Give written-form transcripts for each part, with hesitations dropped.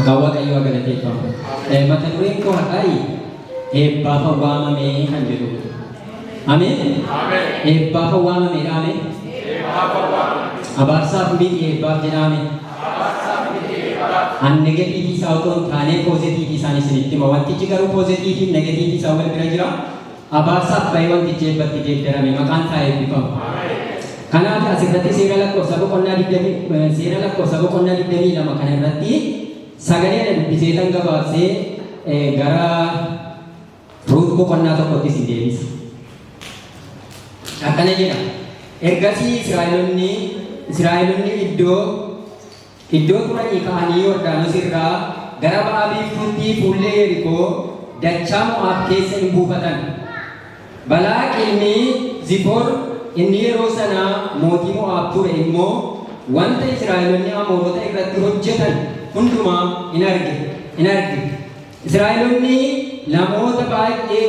Maqaan Waaqayyoo haa galateeffamu. Mata dureen koo har'aayi eebbaaf waamamee kan jedhudha. Ameen. Eebbaaf waamameedha. Ameen. Abaarsaaf miti, eebbaaf jedha. Ameen. An negative isaa otoo hin taane positive isaan isinitti hima. Wantichi garuu positive fi negative isaa wal bira jira. Abaarsaaf bahee wantichi eebbatti geeddarame. Maqaan isaa eebbifamu. Kanaaf asirratti seera lakkoofsa boqonnaa 22 kana irratti sagalee ana dubbisee tan gabaabsee gara Ruut boqonnaa 1tti isin deebisa. Akkana jedha. Ergasii Israa'elonni iddoo iddoo turanii ka'anii Yordaanos irraa gara ba'a biiftuutti fuullee Yerikoo dachaa Mo'aab keessa in buufatan. Balaaq ilmi Ziphor inni yeroo sana mootii Mo'aab ture immoo wanta Israa'elonni Amoorota irratti hojjetan hundumaa in arge. In arge. Israa'elonni namoota baay'ee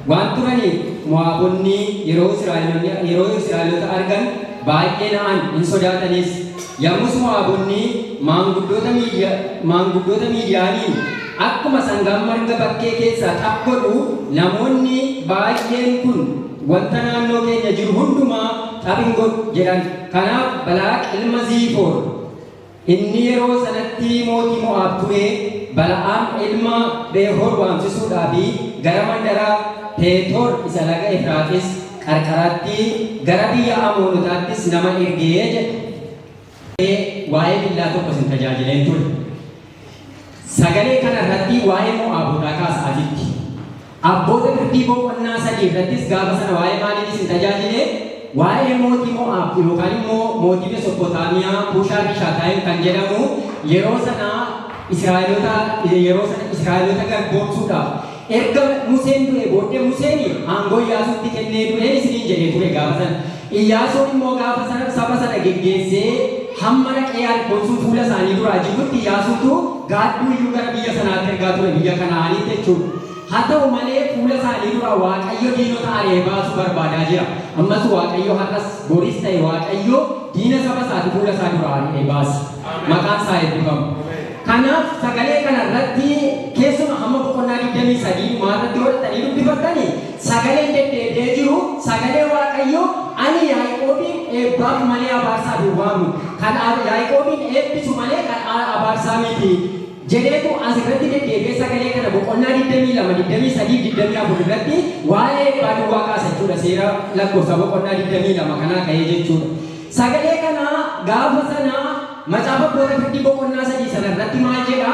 waan turaniif Mo'aabonni yeroo Israa'elota argan baay'ee na'an, hin sodaatanis. Yommus Mo'aabonni maanguddoota Miidiyaaniin, "Akkuma sangaan marga bakkee keessaa xaph godhu, namoonni baay'een kun wanta naannoo keenya jiru hundumaa xaph hin godhu" jedhan. Kanaaf Balaaq ilma Ziifoor inni yeroo sanatti mootii Mo'aab ture Bala'aam ilma Beehoor waamsisuudhaaf gara mandara Peetoor isa laga Efraaxiis qarqaraatti, gara biyya Amoonotaattis nama ergee jedha. Waa'ee billaa tokko isin tajaajileen ture. Sagalee kana irratti waa'ee Mo'aabotaa kaasa asitti. Abboota Firdii boqonnaa 3 irrattis gaafa sana waa'ee maaliin isin tajaajile? Waa'ee mootii Mo'aab yookaan immoo mootii Mesoppotaamiyaa Kuushaan Rishaataayim kan jedhamu yeroo sana Israa'eloota garboomsuudhaaf erga Museen du'e booddee, Museen aangoo Iyyaasuutti kennee du'een isiniin jedhee ture gaafa sana. Iyyaasuun immoo gaafa sana saba sana geggeessee hamma dhaqee Yaarikoon sun fuula isaanii duraa jigutti Iyyaasuutu gaadduu iyyuu gara biyya sanaatti ergaa ture, biyya Kana'aanitti jechuudha. Haa ta'u malee fuula isaanii duraa Waaqayyo diinota ari'ee baasuu barbaadaa jira. Ammas Waaqayyo har'as boris ta'e Waaqayyo diina saba isaati fuula isaa duraa ari'ee baasa. Maqaan isaa eebbifamu. Kanaaf sagalee kana irratti keessuma hamma boqonnaa 23 dhumaa irratti hodhatanii dubbifattanii sagaleen deddeebi'ee jiru sagalee Waaqayyo ani Yaaqoobiin eebbaaf malee abaarsaaf hin waamu. Kan Yaaqoobiin eebbisu malee kan abaarsaa miti jedheetu asirratti deddeebi'ee sagalee kana boqonnaa 22, 23, 24 irratti waa'ee eebbaa duwwaa kaasa jechuudha, seera lakkoofsa boqonnaa 22 kanaa ka'ee jechuudha. Sagalee kana gaafa sana macaafa Abboota Firdii boqonnaa 3 sana irratti maal jedha?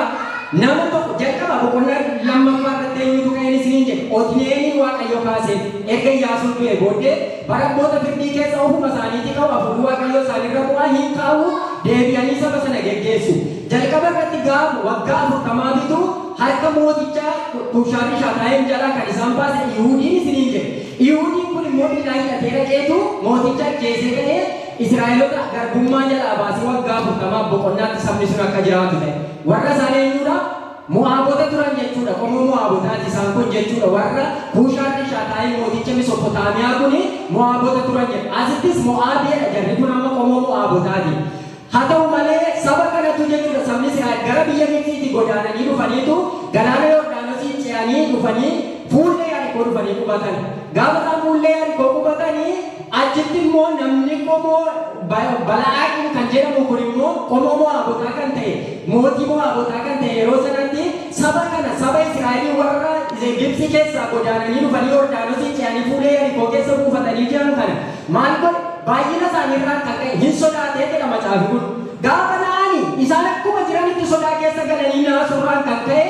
Nama tokko jalqaba boqonnaa lammaffaa irratti eenyutu ka'een isiniin jedhe? Otni'eelii Waaqayyo kaasee erga Iyyaasuun du'e booddee bara Abboota Firdii keessa ofuma isaaniitii ka'u, hafuurri Waaqayyoo isaanirra bu'aa hin kaa'u, deebi'anii saba sana geggeessu. Jalqaba irratti gaafa waggaa 40fitu harka mooticha Kushaan Rishaataayim jalaa kan isaan baase Ihuudiin isiniin jedhe. Ihuudiin kun immoo billaa hidhatee dhaqeetu mooticha ajjeesee ka'ee Israa'eloota garbummaa jalaa baasee waggaa 40f boqonnaatti sabni sun akka jiraatu ta'e. Warra isaan eenyuudha? Mo'aabota turan jechuudha. Qomoo Mo'aabotaati isaan kun jechuudha. Warra Kuushaan Rishaataayim mooticha Misopotaamiyaa kun Mo'aabota turan jedha. Asittis Mo'aabiidha, jarri kun amma qomoo Mo'aabotaati. Haa ta'u malee saba kanatu jechuudha, sabni Israa'el gara biyya Gibxiitii godaananii dhufaniitu galaana Yordaanosii ce'anii dhufanii fuullee Yaarikoo dhufanii qubatan. Gaafa isaan fuullee Yaarikoo qubatanii achitti immoo namni qomoo Bala'aaqiin kan jedhamu kun immoo qomoo Mo'aabotaa kan ta'e, mootii Mo'aabotaa kan ta'e, yeroo sanatti saba kana, saba Israa'elii warra Gibxii keessaa godaananii dhufanii Yordaanosii ce'anii fuullee Yaarikoo keessa buufatanii jiran kana maal godhe? Baay'ina isaanii irraan kan ka'e hin sodaatee jedha macaafi kun. Gaafa na'anii isaan akkuma jiranitti sodaa keessa galanii naasurraan kan ka'e,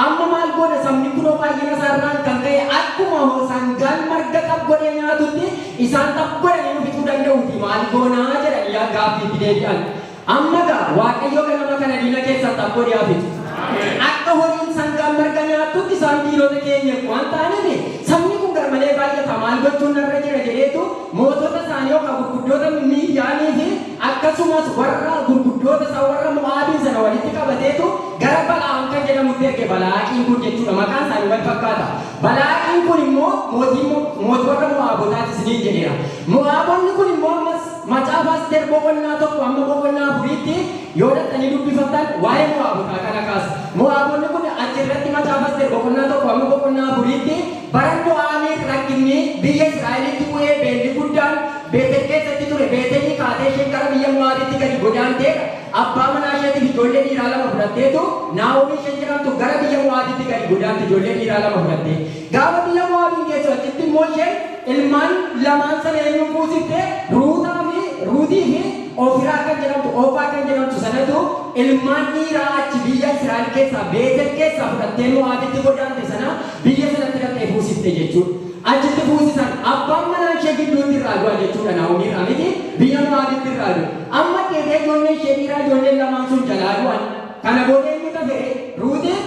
amma maal godha sabni kunoo, baay'ina isaarraan kan ka'e akkuma sangaan marga xap godhee nyaatutti isaan xap godhanii nu fixuu danda'uuti, maal goonaa jedhanii gaaffiitti deebi'an. Amma gaa Waaqayyo ganama kana diina keessan xap godhee haa fixu. Akka horiin sangaan marga nyaattutti isaan diinota keenya waan ta'aniif, sabni kun garmalee baay'ata, maal gochuun narra jira jedheetu mootota isaanii yookaan gurguddoota Miidiyaanii fi akkasumas warra gurguddoota isaa warra Mo'aabiin sana walitti qabateetu gara Bala'aam kan jedhamutti erge, Balaaqiin kun jechuudha. Maqaan isaanii wal fakkaata. Balaaqiin kun immoo mootii warra Mo'aabotaati isiniin jedheera. Mo'aabonni kun immoo ammas macaafa Asteer boqonnaa 1 amma boqonnaa 4tti yoo dhaqxanii dubbifattan waa'ee Mo'aabotaa kana kaasa. boqonnaa 1 amma boqonnaa 4tti bara No'aamiin rakkinni biyya Israa'elitti bu'ee beelli guddaan Beetel keessatti ture. Beetelii kaatee isheen gara biyya Mo'aabitti gadi godaanteedha. Abbaa manaa isheetiif ijoollee dhiiraa lama fudhatteetu Naa'omii isheen jedhamtu gara biyya Mo'aabitti gadi godaante ijoollee dhiiraa lama fudhattee. Gaafa biyya Mo'aabiin geessu achitti immoo isheen ilmaan lamaan sana eenyuun fuusifte? Ruutaa fi Ruutii fi Ofiraa kan jedhamtu Oofaa kan jedhamtu sanatu ilmaan dhiiraa achi biyya Israa'el keessaa Beetel keessaa fudhattee Mo'aabitti godaante sana biyya sanatti dhaqxee fuusifte jechuudha. Achitti fuusisan. Abbaan manaa ishee gidduutti irraa du'a jechuudha Naa'omii irraa miti biyya Mo'aabitti irraa du'e. Amma deebi'ee ijoolleen ishee dhiiraa ijoolleen lamaan sun jalaa du'an. Kana booda eenyutu hafe? Ruutiif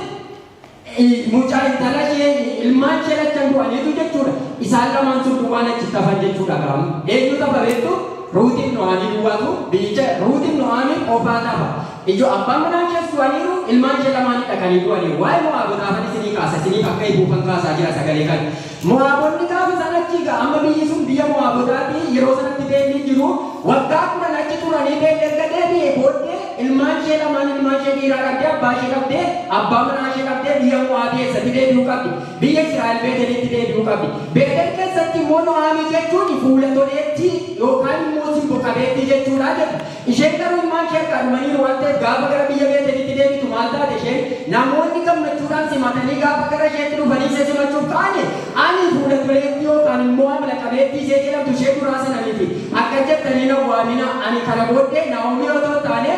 mucaa intala ishee ilmaan ishee lachan du'aniitu jechuudha. Isaan lamaan sun duwwaan achitti hafan jechuudha gaama. Eenyutu hafa beektu? Ruutiif No'aamii duwwaatu biyyicha Ruutiif No'aamii qofaa tafa. Ijo abbaan manaa ishees du'aniiru, ilmaan ishee lamaanii dhaqanii du'aniiru. Waa'ee Mo'aabotaafan isinii kaasa, isiniif akka ifuufan kaasaa jira sagalee kana. Mo'aabonni gaafa isaan achii ga'a amma biyyi sun biyya Mo'aabotaati yeroo sanatti beelli hin jiru. Waggaa 10 achi turanii beelli erga deebi'ee booddee ilmaan ishee lamaan ilmaan ishee dhiiraa dhabdee abbaa ishee dhabdee abbaa manaa ishee dhabdee biyya Mo'aabii eessatti deebi'uu qabdi? Biyya Israa'el Beetelitti deebi'uu qabdi. Beetel keessatti immoo No'aamii jechuun fuula toleettii yookaan immoo simbo qabeettii jechuudha jedhu. Isheen garuu ilmaan ishee harkaa dhumaniiru waan ta'eef gaafa gara biyya Beetelitti deebitu maal taate isheen? Namoonni gammachuudhaan simatanii gaafa gara isheetti dhufanii ishee simachuuf ka'ani, Ani fuula toleettii yookaan immoo amala qabeettii ishee jedhamtu ishee duraa sana miti. Akkas jettanii na waaminaa. Ani kana booddee Naa'omii otoo hin taane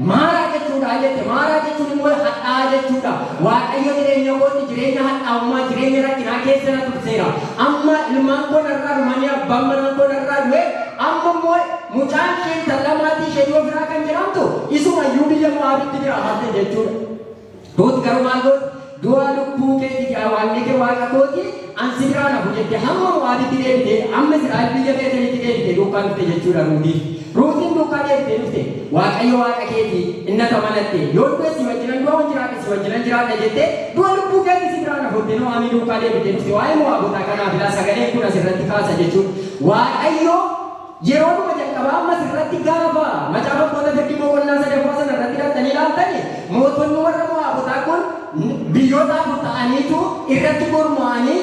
Maaraa jechuudha jette. Maaraa jechuun immoo hadhaa'aa jechuudha. Waaqayyo jireenya kootti jireenya hadhaa'ummaa, jireenya rakkinaa keessa na turseera. Amma ilmaan koo narraa dhumanii abbaan manaa koo narraa du'e, amma immoo mucaan ishee intalla maatii ishee Yoofiraa kan jedhamtu isuma iyyuu biyya Mo'aabitti biraa hafte jechuudha. Ruut garuu maal goote? Du'a lubbuu keetiiti yaa Waaqni kee Waaqa kooti, an si biraa hin hafu jette hamma Mo'aabitti deebitee, hamma Israa'el biyya Beetelitti deebitee duukaa dhufte jechuudha Ruutiif. Ruutiin duukaa deebitee dhufte. Waaqayyo Waaqa keeti, inni ati amanatte, yoon du'e si wajjinan du'a, yoon jiraadhe si wajjinan jiraadha jettee, du'a lubbuu keeti si biraa hin hafu jettee No'aamii duukaa deebitee dhufte. Waa'ee Mo'aabotaa kanaaf ilaa sagaleen kun as irratti kaasa jechuudha. Waaqayyo Yeroodhuma jalqabaa ammas irratti gaafa Macaafa Abboota Firdii boqonnaa 3ffaa sana irratti dhaqxanii ilaaltani, mootonni warra Mo'aabotaa kun biyyoota afur ta'aniitu irratti gurmaa'anii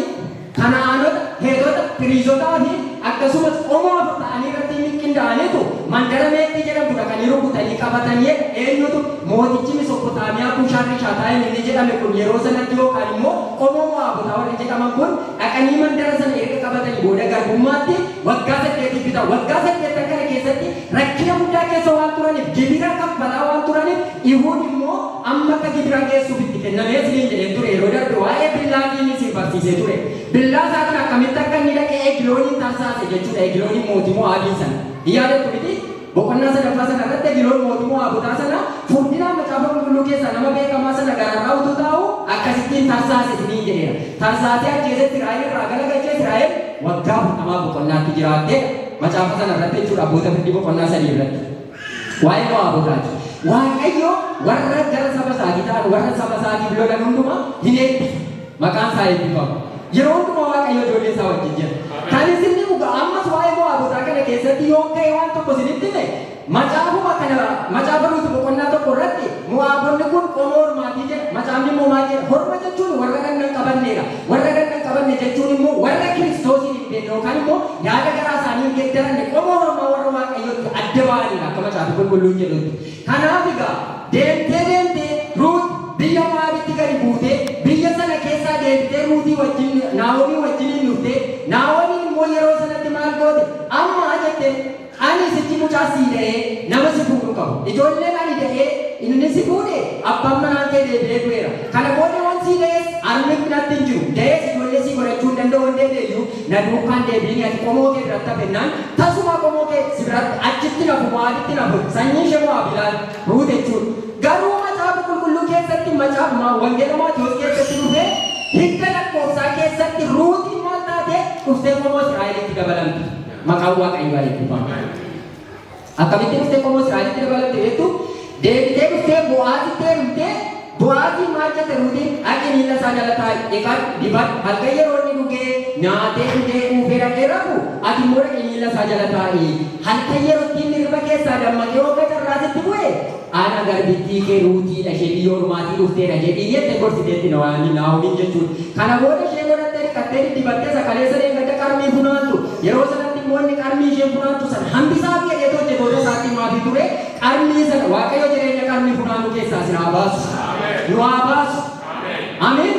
Kana'aanota, Heetota, Firiizotaa fi akkasumas qomoo afur ta'anii irratti qindaa'aniitu mandara Meexxii jedhamtu dhaqanii rukutanii qabatanii jedha. Eenyutu? Mootichi Misophotaamiyaa Kuushaan Rishaataayim inni jedhame kun yeroo sanatti yookaan immoo qomoo Mo'aabotaa warri jedhaman kun dhaqanii mandara sana erga qabatanii booda garbummaatti waggaa saddeetiif bitan. Waggaa saddeettan kana keessatti rakkina guddaa keessa waan turaniif, gibira kaffalaa waan turaniif, Ihuud immoo amma akka gibira geessuuf itti kennamee isiniin jedheen ture yeroo darbe waa'ee billaatiin isin barsiisee ture. Billaa isaatiin akkamitti akka inni dhaqee Egilooniin tarsaase jechuudha. Egilooniin mootii Mo'aabiin sana. Hin yaadattu miti? Boqonnaa sadaffaa sana irratti Egiloon mootii Mo'aabotaa sana furdinaan Macaafa Qulqulluu keessaa nama beekamaa sana gararraa utuu taa'u akkasittiin tarsaase isiniin jedheera. Tarsaasee ajjeesee Israa'el irraa galagalchee Israa'el waggaa afurtamaa boqonnaatti jiraatteedha. Macaafa sana irratti jechuudha Abboota Firdii boqonnaa 3 irratti. Waa'ee Mo'aabotaati. Waaqayyo warra gara saba isaatii ta'an warra saba isaatiif lolan hundumaa hin eebbisa. Maqaan isaa eebbifamu. Yeroo hundumaa Waaqayyo ijoollee isaa wajjin jira. Kan isin dhibu egaa ammas waa'ee Mo'aabotaa kana keessatti yoon ka'ee waan tokko isinitti hime, macaafuma kana macaafa Ruut boqonnaa 1 irratti Mo'aabonni kun qomoo hormaatii jedha. Macaafni immoo maal jedha? Horma jechuun warra dhagna hin qabanneedha. Warra dhagna hin qabanne jechuun immoo warra Kiristoosiin hin beekne yookaan immoo yaada garaa isaanii hin geeddaranne qomoo hormaa warra Waaqayyotti adda ba'aniidha akka macaafi qulqulluun jedhutti. Kanaaf egaa deemtee deemtee Ruut biyya Mo'aabitti gadi buutee, biyya sana keessaa deebitee Ruutii wajjin, Naa'omii wajjiniin dhuftee, Naa'omiin immoo yeroo sanatti maal goote? Amma jette, ani sichi mucaa sii da'ee nama si fuudhu hin qabu. Ijoolleen ani da'ee inni si fuudhe abbaan manaan kee deebi'ee du'eera. Kana booda waan sii da'es harmi natti hin jiru. Da'ees ijoollee sii godhachuu hin danda'u hin deebi'eyyuu na duukaan deebi'ini ati qomoo kee biratti hafennaan tasuma qomoo kee si biratti achitti nafu Mo'aabitti nafu sanyii ishee Mo'aab ilaali Ruut jechuudha. Garuu macaafa qulqulluu keessatti macaafa wangeela Maatewos keessatti dhufee hidda lakkoofsaa keessatti Ruutiin maal taate dhuftee qomoo Israa'elitti dabalamte. Maqaan Waaqayyoo haa eebbifamu. Akkamitti dhuftee qomoo Israa'elitti dabalamte beektu? Deebitee dhuftee Bo'aazitti heerumtee Bo'aaziin maal jette Ruutiin? Dhaqi miilla isaa jala taa'i, dhiqadhu, dibadhu. Halkan yeroo inni dhugee nyaatee dhugee quufee dhaqee rafu, ati immoo dhaqee miilla isaa jala taa'i. Halkan yeroo ittiin hirriba keessaa dammaqee hooga carraasitti bu'e, ana garbittii kee Ruutiidha, ishee biyya ormaatii dhufteedha jedhii jette gorsiteetti Naa'omiin jechuudha. Kana booda ishee godhattee dhiqattee diddibattee sakaleessa deeggadda qarmii funaantu. Yeroo sanatti immoo inni qarmii isheen funaantu sana hambisaa fi jedhee hojjetoota isaatti himaafii ture. Qarmii sana Waaqayyo jireenya qarmii funaanuu keessaa isin haa baasu. Nu haa baasu. Ameen.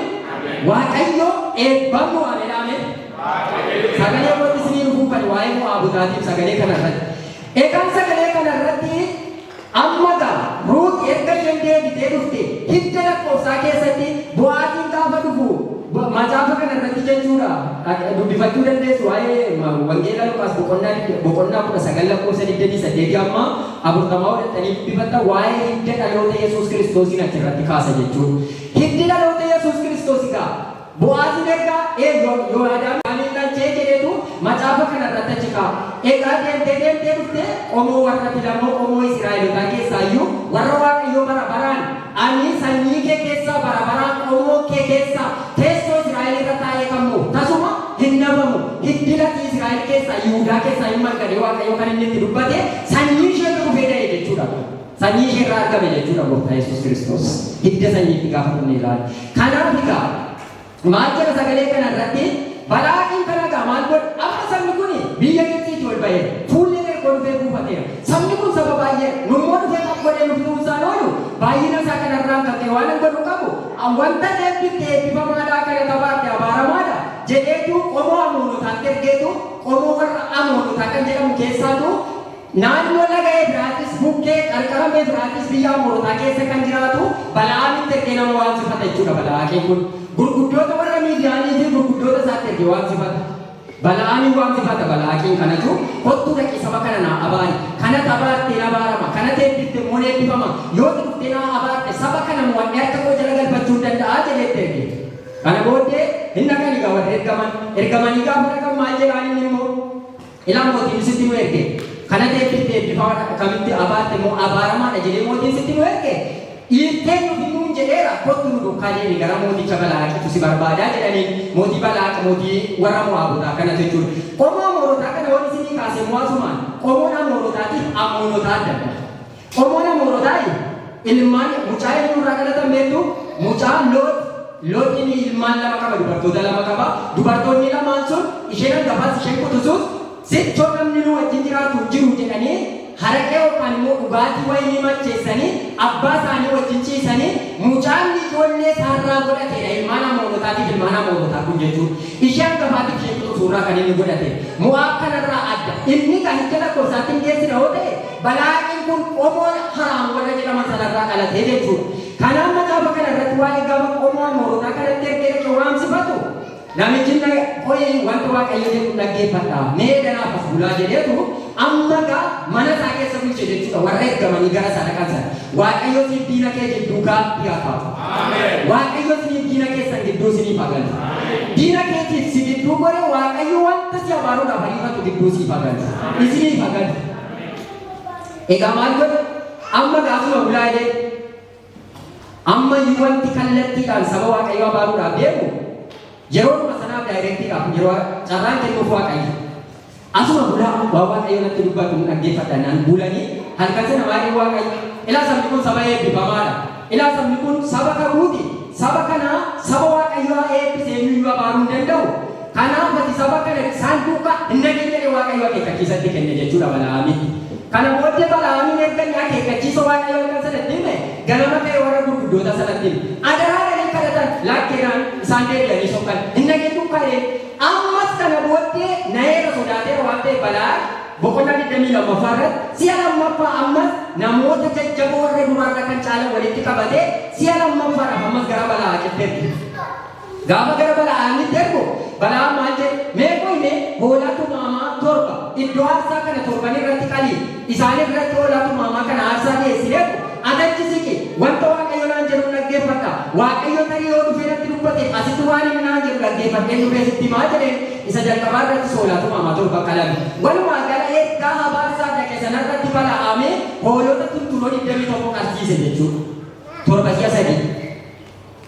Waaqayyo eebbaan nu ameen ameen. Sagalee kootti isinii dhufuu kan waa'ee Mo'aabotaatiif sagalee kana irratti. Egaan sagalee kana irratti amma gaa Ruut erga isheen deebitee dhufte hidda lakkoofsaa keessatti Bo'aatiin gaafa dhufu macaafa kana irratti jechuudha dubbifachuu dandeessu waa'ee Wangeela Luqaas boqonnaa 19 lakkoofsa 28 amma 40 godhatanii dubbifatta, waa'ee hidda dhaloota Yesuus Kiristoosiin achirratti kaasa jechuudha. Hiddi dhaloota Yesuus Kiristoos egaa Bo'aatiin erga Yoo'aadaamiin dhalchee jedheetu macaafa kana irratti achi kaa'a. Egaa deemtee deemtee dhuftee qomoo warra filamoo, qomoo Israa'elotaa keessaa iyyuu warra Waaqayyoo bara baraan ani sanyii kee keessaa bara baraan qomoo kee keessaa teessoo Israa'el irra taa'ee kan mo'u tasuma hin dhabamu. Hiddi latii Israa'el keessaa, Yihudaa keessaa hin margadee Waaqayyo kan inni itti dubbate sanyii isheetu dhufee da'e jechuudha. Sanyii ishee irraa argame jechuudha Gooftaa Yesuus Kiristoos. Hidda sanyiitti gaafa dhufne ilaali. Kanaaf egaa maal jedha sagalee kana irratti? Balaaqiin kana egaa maal godhe? Amma sabni kun biyya Gibxiitii ol ba'eera. Fuullee ergoo dhufee buufateera. Sabni kun saba baay'ee, nummoo dhufee kan godhee nu fixuun isaan oolu, baay'ina isaa kanarraan kan ka'e waan hin godhu qabu. Wanta eebbifte eebbifamaadhaa, kana tabaarte abaaramaadha jedheetu qomoo Amoonotaatti ergeetu, qomoo warra Amoonotaa kan jedhamu keessaatu naannoo laga Efraaxiis bukkee, qarqara Efraaxiis biyya Amoorotaa keessa kan jiraatu Bala'aamitti ergee nama waamsifata jechuudha. Bala'aaqiin kun gurguddoota warra Miidiyaanii fi gurguddoota isaatti ergee waamsifata. Bala'aamiin waamsifata. Bala'aaqiin kanatu kottuu dhaqii saba kana naa abaari. Kana abaartee na abaarama. Kana eebbifte immoo ni eebbifama. Yoo dhuftee naa abaarte saba kana mo'adhee harka koo jala galfachuu hin danda'a jedhee itti erge. Kana booddee hin dhaqani gaa warri ergaman. Ergamanii gaafa dhaqan maal jedhaan inni immoo? Ilaa, mootiin sitti nu erge. Kana eebbifte eebbifamadha, kamitti abaarte immoo abaaramaadha jedhee mootiin sitti nu erge. Dhiirtee nu fiduun jedheera, kottu nu duukaa deemi, gara mooticha Balaaqitu si barbaadaa jedhanii, mootii Balaaq, mootii warra Mo'aabotaa kanatu jechuudha. Qomoo Amoorotaa kana waan isinii kaase immoo asumaan qomoon Amoorotaatiif Amoonotaa adda adda. Qomoon Amoorotaa ilmaan mucaa eenyurraa dhalatan beektu? Mucaa Loot. Lootiin ilmaan lama qaba, dubartoota lama qaba. Dubartoonni lamaan sun, isheen hangafaas isheen quxisuus, sichoo namni nu wajjin jiraatu hin jiru jedhanii haraqee yookaan immoo dhugaatii wayinii macheessanii abbaa isaanii wajjin ciisanii mucaan ijoollee isaarraa godhateedha ilmaan Amoonotaatiif ilmaan Amoorotaa kun jechuudha. Ishee hangafaatiif ishee quxisuurraa kan inni godhate. Mo'aab kanarraa adda. Inni kan hidda lakkoofsaatti hin geessine yoo ta'e, Balaaqiin kun qomoo Haraam warra jedhaman sanarraa dhalatee jechuudha. Kanaaf macaafa kana irratti waa'ee gama qomoo Amoorotaa kanatti ergee dhaqee waamsifatu, namichi qoyi wanta Waaqayyo jedhu dhaggeeffadha. Mee ganaaf as bulaa jedheetu amma gaa mana isaa keessa bulche jechuudha warra ergamanii gara isaa dhaqan sana. Waaqayyo siif diina kee jidduu gaabbii haa kaa'u. Waaqayyo siif diina keessan gidduu isiniif haa galu. Diina keetiif si gidduu gore Waaqayyo wanta si abaaruudhaaf ariifatu gidduu siif haa galu. Isiniif haa galu. Egaa maal godhe? Amma gaafuma bulaa jedhee amma iyyuu wanti kallattiidhaan saba Waaqayyoo abaaruudhaaf deemu yeroodhuma sanaaf directiidhaaf yeroo carraan kennuuf Waaqayyo. Asuma bulaa, waan Waaqayyo natti dubbatu hin dhaggeeffadha naan bulanii halkan sana maaliin Waaqayyo, ilaa, sabni kun saba eebbifamaadha. Ilaa, sabni kun saba kakuuti. Saba kanaa, saba Waaqayyoo eebbise eenyuyyuu abaaruu hin danda'u. Kanaaf ati saba kana isaan duukaa hin dhaqin jedhee Waaqayyo akeekkachiisatti kenne jechuudha Bala'aamitti. Kana booddee Bala'aamiin erga inni akeekkachiisa Waaqayyo halkan sanatti hime, ganama ka'ee warra gurguddoota sanatti hime. Adaraa jedhanii kadhatan, lakkeedhaan isaan deebi'anii sokkan. Hin dhaqin duukaa jedheen. Ammas kana booddee na'eera, sodaateera waan ta'eef, Bala'aam boqonnaa 22ffaa irratti si'a lammaffaa ammas namoota jajjaboo warra duraarra kan caalan walitti qabatee si'a lammaffaadhaaf ammas gara Bala'aaqitti erge. Gaafa gara Bala'aamitti ergu Bala'aam maal jedhe? Mee qoyne hoolaa tumaamaa torba iddoo aarsaa kana torban irratti qalii, isaan irratti hoolaa tumaamaa kana aarsaa dhiyeessineetu ati achi siqi, wanta Waaqayyo naan jedhu dhaggeeffadha. Waaqayyo tarii yoo dhufee natti dubbate asitti waan inni naan jedhu dhaggeeffadheen dhufee sitti himaa jedheen. Isa jalqabaa irratti hoolaa tumaamaa torba qalame. Walumaa gala ergaa abaarsaa dhaqe sanarratti Bala'aamee hoolota tuntunoo 21 qalchiise jechuudha. Torba si'a sadii.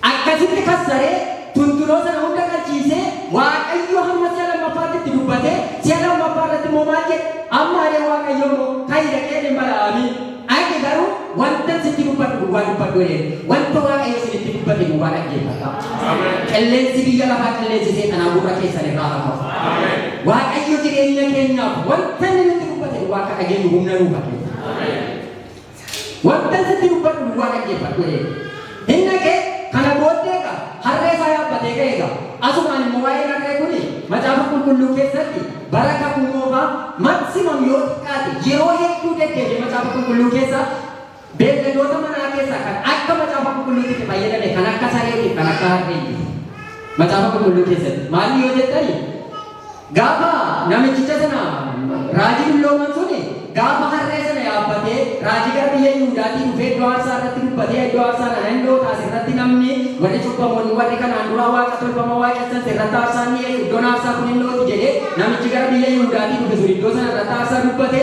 Akkasitti kassaree tuntunoo sana hunda qalchiisee Waaqayyo hamma si'a lammaffaatti itti dubbatee si'a lammaffaa irratti immoo maal jedhe? Amma alee Waaqayyo immoo ka'i dhaqee dhimma la'amii. Ati garuu wanta sitti dubbadhu duwwaa dubbadhu jedheen. Wanta Waaqayyo isinitti dubbate duwwaa dhaggeeffadhaa. Qilleensi biyya lafaa qilleensi seexanaa gurra keessan irraa haa ka'u. Waaqayyo jireenya keenyaaf wanta inni nutti dubbate duwwaa akka dhageenyu humna nuuf haa kennu. Wanta sitti dubbadhu duwwaa dhaggeeffadhu jedheen. Hin dhaqee kana booddee egaa harree isaa yaabbatee ka'e egaa. Asumaan immoo waa'een harree kuni Macaafa Qulqulluu keessatti bara Kakuu Moofaa maximum yoo xiqqaate yeroo hedduu deddeebi'ee Macaafa Qulqulluu keessa beelladoota manaa keessaa kan akka Macaafa Qulqulluutti itti fayyadame kan akka sareetiif kan akka harree hin jiru. Macaafa Qulqulluu keessatti maali yoo jettani, gaafa namichicha sana raajii dullooman suni gaafa harree sana yaabbatee raajii gara biyya Yihuudaatii dhufee iddoo aarsaa irratti dubbatee, iddoo aarsaa kana hin dhootaas irratti namni warri cubbamoonni warri kanaan duraa waaqa tolfama waaqessan irratti aarsaan dhiyeessu, iddoon aarsaa kun hin dhooti jedhee namichi gara biyya Yihuudaatii dhufe sun iddoo sana irratti aarsaa dubbate.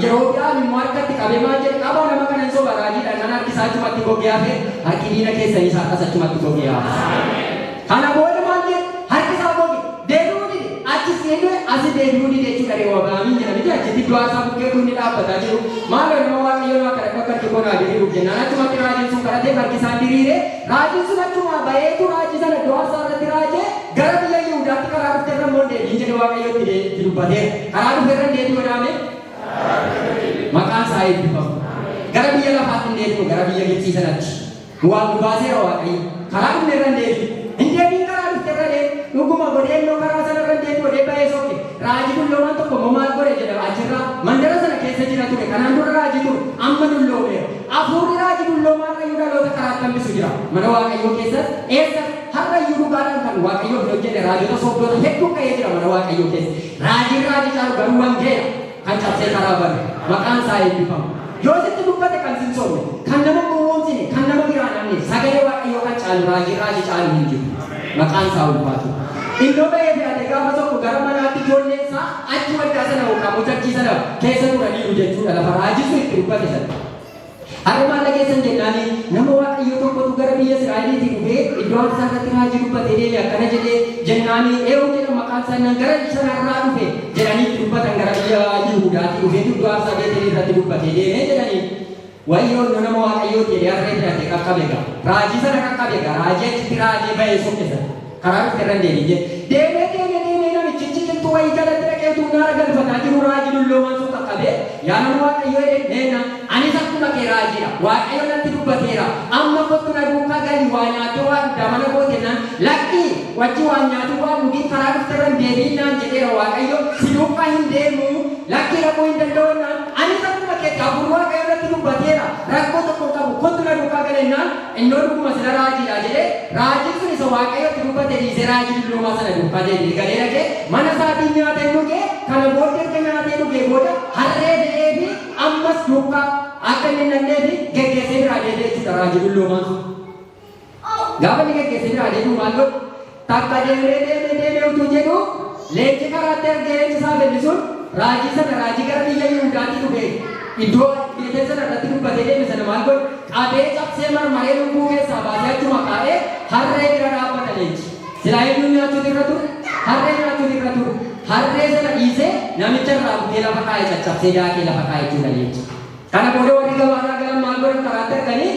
Yerobi'aam immoo harkatti qabee maal jedhe? Qabaa nama kana, hin soba, raajiidha nan harki isaa achumatti gogee hafe. Harki diina keessanii isaa harkas achumatti gogee hafe. Kana booda maal jedhe? Harki isaa goge, deebi'uu dide, achis deebi'e, asi deebi'uu dide jechuudha. Rehobo'aamiin jedha miti, achitti iddoo aarsaa bukkee kun inni dhaabbataa jiru, maaloo nama Waaqayyo naa kadhadhu akka harki koo naa diriiruuf jennaan, achumatti raajiin sun kadhatee harki isaan diriire. Raajiin sun achumaa baheetu raajii sana iddoo aarsaa irratti raajee gara biyya Yihudaatti karaa dhufte irra immoo hin deebi'in jedhe. Waaqayyo itti dubbateera. Karaa dhufe irra hin deebi'u jedhame. Maqaan isaa eebbifamu. Gara biyya lafaatti hin deebinu, gara biyya Gibxii sanatti. Waan nu baaseera Waaqayyo. Karaa dhufne irra hin deebi'in. Hin deebi'in karaa dhufte irra deemi. Dhuguma godhee innoo karaa sana irra hin deebi'u godhee bahee sokke. Raajii dulloomaan tokko immoo maal godhe jedha, achirraa mandara sana keessa jira ture. Kanaan dura raajii ture. Amma dulloomeera. Hafuurri raajii dulloomaa har'ayyuu dhaloota karaatti hambisu jira. Mana Waaqayyoo keessas eessas har'ayyuu dhugaadhaan kan Waaqayyoof hin hojjenne raajota sobdoota hedduu ka'ee jira mana Waaqayyoo keessa. Raajiin raajii caalu garuu wangeela kan cabsee karaa banu. Maqaan isaa eebbifamu. Yoo sitti dubbate kan sin sobne, kan nama gowwoomsine, kan nama biraa namne, sagalee Waaqayyoo kan caalu raajiin raajii caalu hin jiru. Maqaan isaa ulfaatu. Innoo ba'ee fe'ate gaafa tokko gara manaatti ijoolleen isaa achi waldaa sana yookaan mucachii sana keessa turaniiru jechuudha, lafa raajii sun itti dubbate sana. Har'a maal dhageessan jennaani, nama Waaqayyoo tokkotu gara biyya Israa'eliitii dhufee iddoo aarsaa irratti raajii dubbatee deeme, akkana jedhee jennaani, eenyu jedhama maqaan isaa jennaan, gara sanarraa dhufe jedhanii itti dubbatan, gara biyya Yihuudaatii dhufeetu iddoo aarsaa Beetelii irratti dubbatee deeme jedhanii. Wayyoo, innoo nama Waaqayyooti jedhee harree fe'ate qaqqabe gaa. Raajii sana qaqqabe gaa. Raajii achitti raajee bahee sokke sana. Karaa dhufte irra hin deebiin jedhe. Deemee deemee deemee namichichi qilxuu wayii jalatti dhaqee utuu naara galfataa jiru raajii dulloomaan sun qaqqabee, yaa nama Waaqayyoo jedheen, neenna anis akkuma kee raajiidha. Waaqayyo natti dubbateera. Amma kottu na duukaa gali, waa nyaattee waa dhugdaa mana koo jennaan, lakkii wachi waan nyaatu waan dhugiin karaa dhufte irra hin deebiin naan jedheera Waaqayyo, si duukaa hin deemu, lakkii dhaquu hin danda'u jennaan, anis akkuma keetti hafuurri Waaqayyo natti dubbateera, rakkoo tokko hin qabu, kottu na duukaa gali jennaan, innoo dhuguma sila raajiidha jedhee raajiin sun isa Waaqayyo itti dubbate dhiisee raajii dulloomaa sana duukaa deebi'ee galee dhaqee mana isaatiin nyaatee dhugee. Kana booddee erga nyaatee dhugee booda harree fe'ee fi ammas duukaa akka inni hin dhaqnee fi geggeessee biraa deebi'e jechuudha raajii dulloomaan sun. Gaafa inni geggeessee biraa deebi'u maal godhe? Takka deemee deemee deemee utuu jedhu leenci karaatti argee, leenci isaa fedhi sun raajii sana, raajii gara biyya Yihuudaatii dhufe iddoo Beetel sana irratti dubbatee deeme sana maal godhe? Qabee cabsee marmaree lubbuu keessaa baasee achuma kaa'ee harree bira dhaabbata leenci. Silaa eenyuun nyaachuutu irra ture? Harree nyaachuutu irra ture. Harree sana dhiisee namicha irraa butee lafa kaa'e, caccabsee daakee lafa kaa'e jechuudha leenci. Kana booda warri gabaadhaa galan maal godhan? Karaatti arganii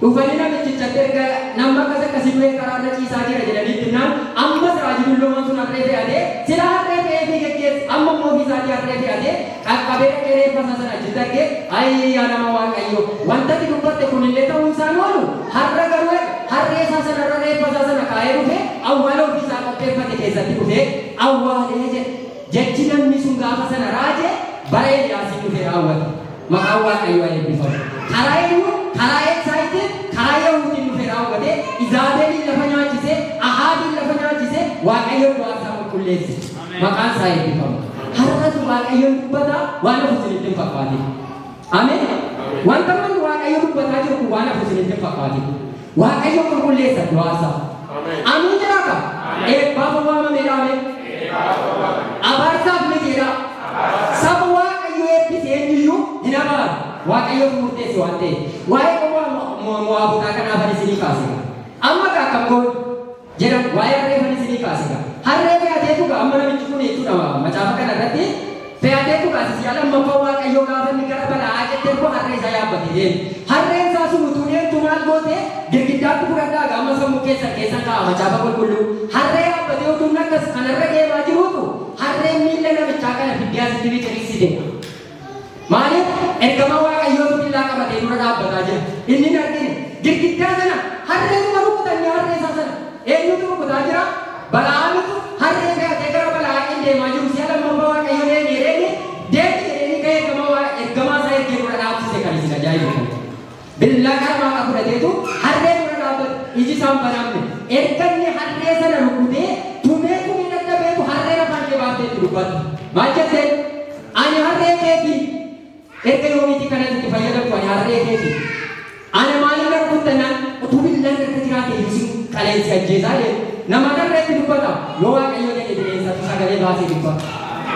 dhufanii namichichatti erga namni akkas akkasii du'ee karaarra ciisaa jira jedhanii itti himnaan, ammas raajii dulloomaan sun harree fe'atee, sila harree fe'ee fi geggeesse, amma immoo ofii isaatii harree fe'atee qaqqabee dhaqee reeffa isaa sana achitti argee, ayii yaa nama Waaqayyo, wanta ati dubbatte kunillee ta'uun isaan oolu, har'a garuu jedhe, harree isaa sanarra reeffa isaa sana kaa'ee dhufee awwaala ofii isaa qopheeffate keessatti dhufee awwaalee jedhe. Jechi namni sun gaafa sana raaje bara Eeliyaasiin dhufee raawwate. Maqaan Waaqayyoo haa eebbifamu. Karaa eenyu? Karaa Elsaa'itiin, karaa Yehuutiin dhufee raawwate. Izaabeliin lafa nyaachisee, Ahaabiin lafa nyaachisee, Waaqayyo iddoo aarsaa qulqulleesse. Maqaan isaa eebbifamu. Har'as Waaqayyoon dubbata, waan hafu isinitti hin fakkaatin. Ameen. Wanta manni Waaqayyo dubbataa jiru kun waan hafu isinitti hin fakkaatin. Waaqayyo qulqulleessa iddoo aarsaa. Ameen jedhaa qaba. Eebbaaf waamameedha. Ameen. Abaarsaaf mitiidha. Saba Waaqayyo eebbise eenyuyyuu hin abaaru. Waaqayyootu murteesse waan ta'eef. Waa'ee qomoo Mo'aabotaa kanaafan isinii kaase. Amma gaa akkam goonu jedhan, waa'ee harreefan isinii kaase gaa. Harree jechuudha macaafa kana irratti fe'atee dhugaas si'a lammaffaa Waaqayyoo gaafa inni gara bala'aa jettee ergoo harree isaa yaabbatee deeme. Harreen isaa sun utuu deemtu maal goote? Girgiddaatti fudhadhaa gaama sammuu keessan keessan kaa'a macaafa qulqulluu. Harree yaabbatee utuu inni akkas kanarra deemaa jiruutu harreen miilla namichaa kana fiddee asitti miciriqsite. Maaliif? Ergamaa Waaqayyootu billaa qabatee dura dhaabbataa jira. Inni hin argine. Girgiddaa sana harreenuma rukutanii harree isaa sana. Eenyutu rukutaa jira? Bala'aamitu harree fe'atee gara Bala'aaqiin deemaa jiru. Si'a lammaffaa Waaqayyo deemi jedheeni deemi jedheeni ka'ee ergamaa isaa ergee dura dhaabsise kan isin ajaa'ibu kan. Billaa qarmaa qaba fudhateetu harree dura dhaabbate. Iji isaan banamne. Erga inni harree sana rukutee tumee tumee dadhabeetu harreen afaan ishee baaftee itti dubbatte. Maal jetteen? Ani harree keetii. Erga yoomiitii kanatti itti fayyadamtu ani harree keetii. Ana maaliin na rukuttanaan utuu billaan irra jiraate iyyuu sin qaleensi ajjeesaa jedhe. Nama harreetti dubbata. Yoo Waaqayyo jedhe bineensatu sagalee baasee dubbata.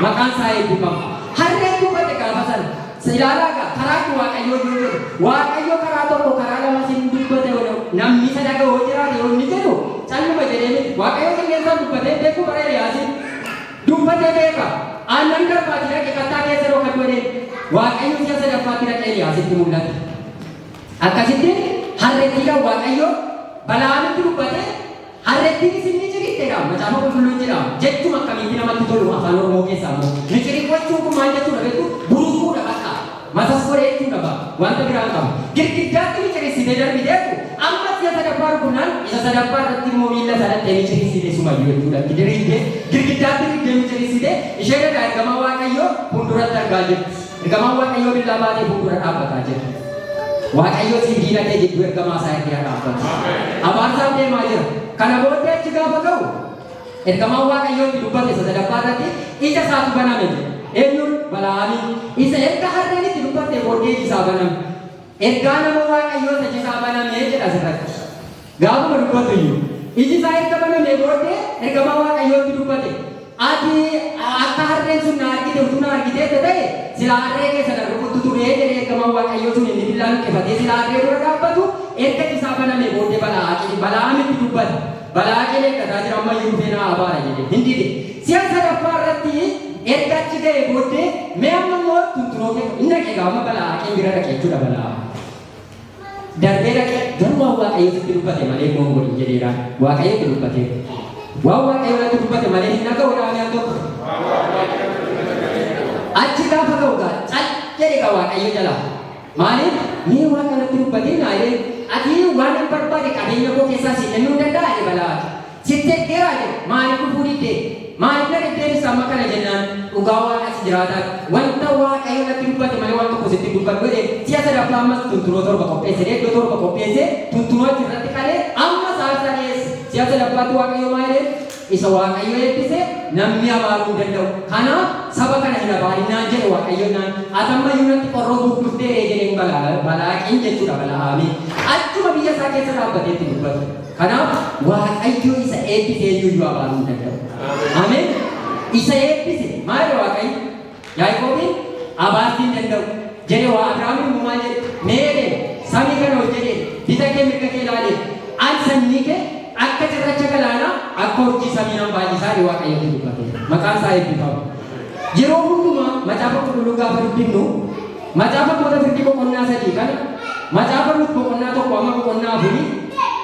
Maqaan isaa eebbifama. Harreen dubbate gaafa sana. Ilaalaa gaa karaa itti Waaqayyo hojii hojjetu. Waaqayyo karaa tokko karaa lama sin dubbate namni isa dhaga'u jiraate yoo inni jedhu calluma jedhee miti. Waaqayyo qilleensaan dubbatee beeku bara Eliyaasiin dubbatee beeka. Aannan garbaati dhaqe kattaa keessa dhokadhu jedheen. Waaqayyo si'a sadaffaatti dhaqee Eliyaasitti mul'ate. Akkasitti harrettiidhaan Waaqayyo Bala'aamitti dubbate harrettiinis inni ciriqteedha. Macaafa qulqulluun jedha. Jechuma akkamiitti namatti tolu afaan Oromoo keessaa immoo. Miciriqwachuun kun maal jechuudha beektu? Buruquudha bakka. Masas godhee jechuudha ba. Wanta biraan qabu. Girgiddaatti miciriqsitee darbiteetu amma si'a sadaffaa rukunnaan isa sadaffaa irratti immoo miilla sadattee miciriqsite sumayyuu jechuudha. Diriirtee girgiddaatti fiddee miciriqsite ishee dhagaa ergamaa Waaqayyoo fuulduratti argaa jirti. Ergamaan Waaqayyoo billaa baatee fuuldura dhaabbataa jira. Waaqayyo siif diina kee gidduu ergamaa isaa ergee haa dhaabbatu. Abaarsaaf deemaa jira. Kana booddee achi gaafa ga'u ergamaan Waaqayyoo itti dubbate isa sadaffaa irratti ija isaatu baname jedha. Eenyuun? Bala'aamiin. Isa erga harreen itti dubbatte booddee iji isaa baname. Ergaa nama Waaqayyoo isa iji isaa baname jedha asirratti. Gaafuma dubbatu iyyuu. Iji isaa erga banamee booddee ergamaa Waaqayyoo itti dubbate. Ati akka harreen sun na argite utuu na argiteetta ta'e silaa harree kee sana rukuttu ture jedhee ergamaan Waaqayyoo sun inni billaa luqqifatee silaa harree dura dhaabbatu erga iji isaa banamee booddee Bala'aamitti dubbate. Bala'aaqin eeggataa jira amma iyyuu dhufee na abaara jedhee hin dide. Si'a sadaffaa irratti erga achi ga'ee booddee mee amma immoo tuntunoo kee hin dhaqe gaama Bala'aaqin bira dhaqe jechuudha Bala'aam. Darbee dhaqe garuu waan Waaqayyo sitti dubbate malee immoo hin godhin jedheeraan. Waaqayyo itti dubbateera. Waan Waaqayyo natti dubbate malee hin dhaga'u jedhamee al tokko. Achi gaafa ga'u gaa cal jedhe gaa Waaqayyo jalaa. Maaliif? Mee Waaqa natti dubbatee naa jedhee ati waan hin barbaade qabeenya koo keessaa sii kennuu hin danda'a jedhe Bala'aaq. Sitti ergeeraa jedhe maaliif dhufuu diddee? Maaliif na deddeebista amma kana jennaan dhugaa Waaqa si jiraataa wanta Waaqayyo natti dubbate malee waan tokko sitti hin dubbadhu jedhee si'a sadaffaa ammas tuntunoo torba qopheesse iddoo torba qopheesse tuntunoo achi irratti qalee ammas aarsaa dhiyeesse. Si'a sadaffaatti Waaqayyo maal jedhee? Isa Waaqayyo eebbise namni abaaruu hin danda'u. Kanaaf saba kana hin abaarinaan jedhe Waaqayyo naan. Ati amma iyyuu natti qorroo buuf dhuftee jedheen Balaaqiin jechuudha Bala'aamiin. Achuma biyya isaa keessa dhaabbatee itti dubbate. Kanaaf Waaqayyo isa eebbise eenyu iyyuu abaaruu hin danda'u. Ameen. Isa eebbise maal jedhe Waaqayyo? Yaaqoobiin abaartii hin danda'u. Jedhe waa Abrahaamiin immoo maal jedhe? Mee jedheen samii kana ol jedheen bita kee mirga kee ilaalee an sanyii kee akka cirracha galaanaa akka urjii samii nan baay'isaa jedhe Waaqayyotti dubbate. Maqaan isaa eebbifamu. Yeroo hundumaa macaafa qulqulluu gaafa dubbifnu macaafa moota firdii boqonnaa 3 kana macaafa Ruut boqonnaa 1 hamma boqonnaa 4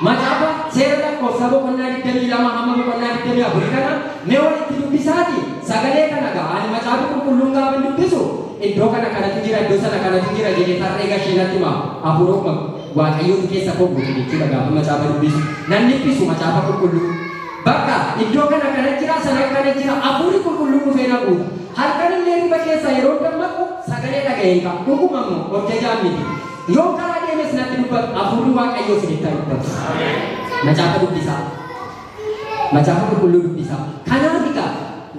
macaafa seera lakkoofsaa boqonnaa 22 hamma boqonnaa 24 kana mee walitti dubbisaati sagalee kana gaa ani macaafa qulqulluun gaafa dubbisu iddoo kana kanatu jira iddoo sana kanatu jira jedhee tarree gashee natti hima hafuuruma Waaqayyootu keessa koo guute jechuudha gaafa macaafa dubbisu nan dhiphisu macaafa qulqulluu bakka iddoo kana kana jira sana kana jira hafuurri qulqulluun dhufee na guuta. Halkan illee riba keessaa yeroo dammaqu sagalee dhaga'een ka'a. Dhuguma immoo of jajaan miti. Yoon karaa deemes natti dubbatu hafuurri Waaqayyoo isinitti haa dubbatu. Macaafa dubbisaa. Macaafa qulqulluu dubbisaa. Kanaaf egaa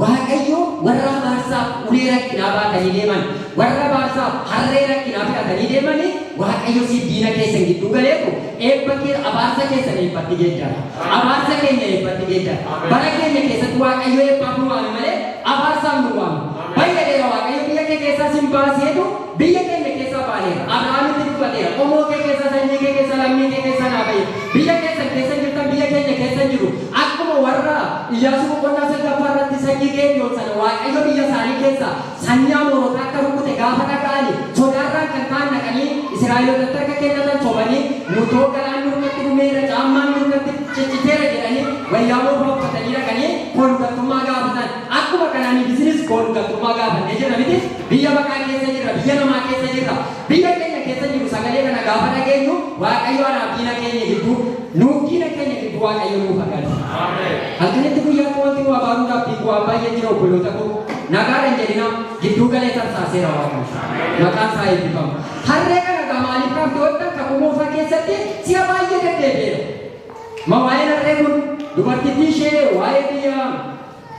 Waaqayyo warra abaarsaaf ulee rakkinaa baatanii deeman, warra abaarsaaf harree rakkinaa fe'atanii deemanii Waaqayyo siif diina keessan gidduu galeetu eebba kee abaarsa keessan eebbatti geeddara. Abaarsa keenya eebbatti geeddara. Bara keenya keessatti Waaqayyo eebbaaf nu waame malee abaarsaaf nu waame. Baay'eedha Waaqayyo biyya kee keessaa sin baaseetu biyya keenya keessaa baaneera. Abrahaamitti dubbateera. Qomoo kee keessaa, sanyii kee keessaa, lammii kee keessaa naa bahe. Biyya keessan keessa jirtan biyya keenya keessa jiru. Akkuma warra Iyyaasuu boqonnaa 9ffaa irratti sanyii Geediyoon sana Waaqayyo keessaa sanyii Amoorotaa akka rukute gaafa dhaga'ani sodaarraan kan ka'an dhaqanii Israa'elootatti harka kennatan sobanii nutoo galaanni nurkatti dhumeera caammaan nurkatti cicciteera jedhanii wayyaa moofaa uffatanii dhaqanii koolugaltummaa gaafatan. Akkuma kanaan isinis koolugaltummaa gaafannee jirra miti biyya baqaa keessa jirra biyya namaa keessa jirra biyya keenya keessa jiru sagalee kana gaafa dhageenyu Waaqayyo anaaf diina keenya gidduu nuuf diina keenya gidduu Waaqayyo nuuf hagalu. Halkanitti guyyaatti wanti nu abaaruudhaaf fiigu waan baay'ee jira obboloota koo nagaadhaan jedhina gidduu galee tarсaaseera Waaqayyo. Maqaan isaa eebbifamu. Harree kana egaa maaliif kaafte wanta kakuu moofaa keessatti si'a baay'ee deddeebi'eera. Ma waa'een harree kun dubartittii ishee waa'ee biyya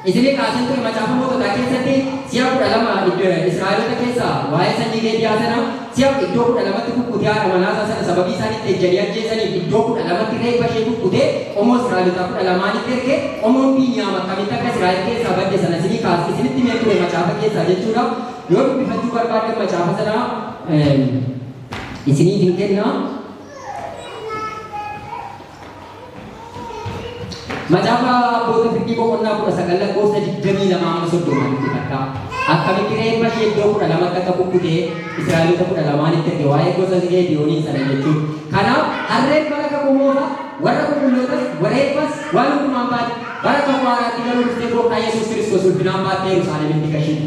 isinii kaaseen ture macaafa moototaa keessatti si'a 12 Israa'eloota keessaa waa'ee sanyii Geediyaa sana si'a iddoo 12tti kukkutee haadha manaasaa sana sababii isaan itti ejjanii ajjeesaniif iddoo 12tti reeffa ishee kukkutee qomoo Israa'elotaa 12tti erge qomoon Biiniyaam akkamitti akka Israa'el keessaa badde sana isinii kaas isinitti himee ture macaafa keessaa jechuudha. Yoo dubbifachuu barbaaddan macaafa sana isiniif hin kennaa. Macaafa abboota firdii boqonnaa 19 lakkoofsa 22 amma 30 dubbifadhaa. Akkamitti reeffa ishee iddoo 12tti akka kukkutee Israa'eloota 12tti erge waa'ee gosa Geediyoonii sana jechuudha. Kanaaf harreen bara kakuu moofaa warra qulqullootas wareeffas waan hundumaan baate bara kakuu haaraatti garuu dhuftee gooftaa Yesuus Kiristoos ulfinaan baattee Yerusaalemitti gashite.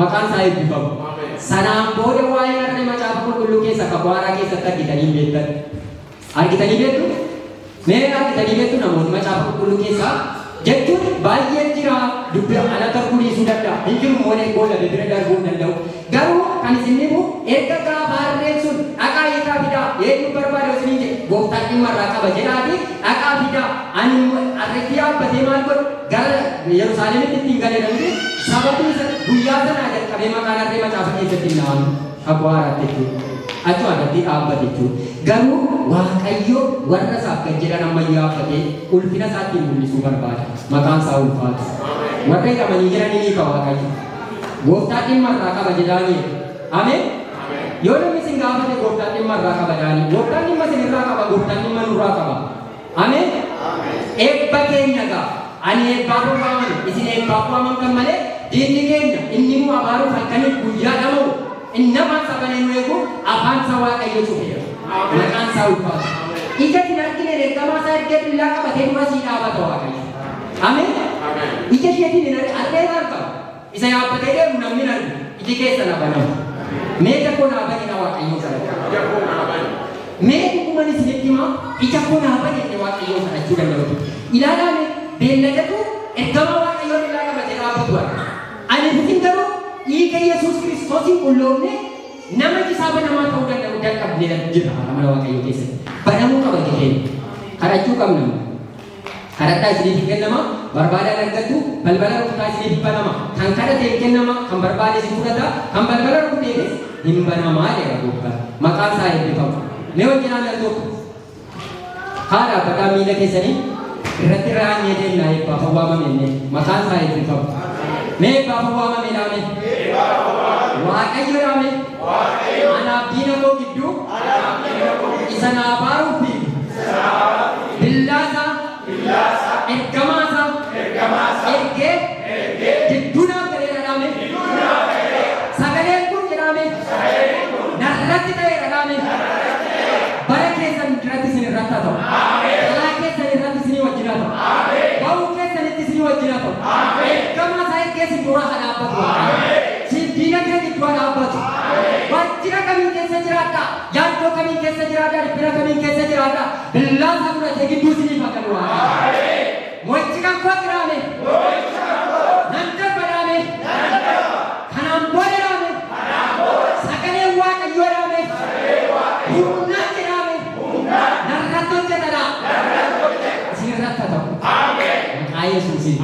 Maqaan isaa eebbifamu. Sanaan booda waa'ee harree macaafa qulqulluu keessa kakuu haaraa keessatti argitanii hin beektan. Argitanii beektu? Mee argitanii beektu namoonni macaafa qulqulluu keessaa jechuun baay'een jira dubbi ana darbuu dhiisuu danda'a. Hin jiru moolee goolame bira darbuu hin danda'u. Garuu kan isin dhibu erga gaafa harreen sun dhaqaa hiikaa fidaa eenyu barbaade isiniin jedhe gooftaan dhimma irraa qaba jedhaati dhaqaa fidaa ani harreetti yaabbatee maal godhe gara Yerusaalemitti ittiin galee namni sababii isa guyyaa sanaa jalqabee maqaan harree macaafa keessatti hin dhahamu kakuu haaraatti jechuudha. Achuma irratti dhaabbate jechuudha. Garuu Waaqayyo warra isaaf gad jedhan ammayyuu yaabbatee ulfina isaatti mul'isuu barbaada. Maqaan isaa ulfaatu. Warra hidhamanii jiran ni hiika Waaqayyo. Gooftaan dhimma irraa qaba jedhaanii. Ameen. Yoo namni isin gaafate gooftaan dhimma irraa qaba jedhaanii. Gooftaan dhimma isin irraa qaba, gooftaan dhimma nurraa qaba. Ameen. Eebba keenya gaa. Ani eebbaaf waamame, isin eebbaaf waamamtan malee diinni keenya inni nu abaaruuf halkaniif guyyaa dhama'u inni afaan isaa banee nu eegu afaan isaa Waaqayyo cufeera. Maqaan isaa ulfaatu. Ija hin argine ergamaa isaa ergee billaa qabatee dura sii dhaabata Waaqayyo. Ameen. Ija isheetiin hin argee argama. Isa yaabbatee deemu namni hin argu. Iji keessa na banamu. Mee ija koo naa bani na Waaqayyoon kadhadha. Mee dhuguman isinitti himaa ija koo naa bani jennee Waaqayyoon kadhachuu danda'u. Ilaalaa mee beelladatu ergamaa Waaqayyoon illaa qabatee dhaabbatu arga. Ani isin garuu dhiiga Yesuus Kiristoosiin qulloofne nama iji isaa banamaa ta'uu danda'u dadhabnee jirra mana Waaqayyoo keessatti. Banamuu qaba jedheen kadhachuu qabna. Kadhadhaa isiniif hin kennama, barbaadaan argattu, balbala rukutaa isiniif banama. Kan kadhate hin kennama, kan barbaade isin fudhata, kan balbala rukuteefis hin banamaa jedha gooftaan. Maqaan isaa eebbifamu. Mee wajjinaan al tokko. Haadha dhaabbataa miila keessanii irratti raanyee deemnaa eebbaaf waamame inni. Maqaan isaa eebbifamu. Mee eebbaaf waamame dhaame. Waaqayyo dhaame. Anaaf diina koo gidduu isa na abaaruuf fiigu. Billaasaa ergamaasaa ergee gidduu naaf galeera dhaame. Sagaleen kun jedhame narratti ta'eera dhaame. Bara keessan irratti isin irratti haa ta'u. Karaa keessan irratti isinii wajjin haa ta'u. Ba'uu keessanitti isinii wajjin haa ta'u. Ergamaa isaa ergee isin dura haa dhaabbatu Waaqayyo. Siif diina kee gidduu haa dhaabbatu. Waajjira kamiin keessa jiraadhaa? Yaaddoo kamiin keessa jiraadhaa? Dhiphina kamiin keessa jiraadhaa? Billaa isaa fudhatee gidduu isiniif haa galu Waaqayyo. Mo'ichi kan koo jiraame. Nan darba dhaame. Kanaan booda dhaame. Sagaleen Waaqayyoo dhaame. Humnaan jedhame. Narratti hojjetadha. Isin irratti haa ta'u. Maqaa Yesuusiin.